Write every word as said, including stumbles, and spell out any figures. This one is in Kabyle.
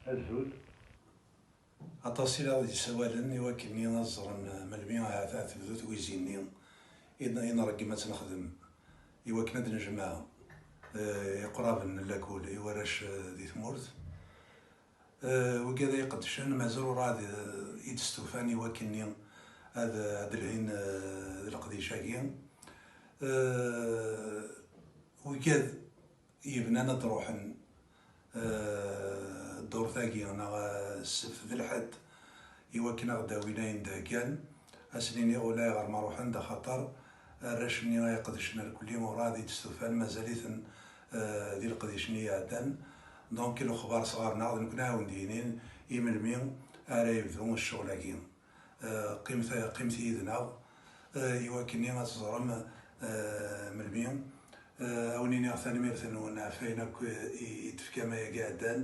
Azul. Aṭas i la ɣ-d-yessawalen i wakken-nni ad ẓren melmi ahat ad tebdu twizi-nni i n-, i nṛeggem ad tt-nexdem, i wakken ad d-nejmeɛ, eh, iqraben n lakul i warrac, eh, di tmurt. Eh, wigad ay iqeddcen, mazal ur ɛad, eh, i d-stufan i wakken-nni ad, ad d-lhin, eh, d leqdic-agi. Eh, wigad yebnan ad d-ruḥen, eh, ddurt-agi neɣ, eh, ssebt d lḥedd i wakken ad ɣ-d-awin ayen d-heggan. Ad sen-iniɣ ulayɣer ma ruḥen-d, axaṭer arrac-nni ay iqedcen irkelli ur ɛad i d-stufan, mazal-iten, eh, di leqdic-nni iɛeddan. Donc, lexbar sɣur-neɣ, d nekkni ara wen-d-yinin i melmi ara yebdu ccɣel-agi. Eh, qqimet, qqimet yid-neɣ, eh, i wakken-nni ad teẓrem, eh, melmi. Eh, ad wen-iniɣ tanemmirt-nwen ɣef wayen akk i, i d-tefkam ayagi iɛeddan.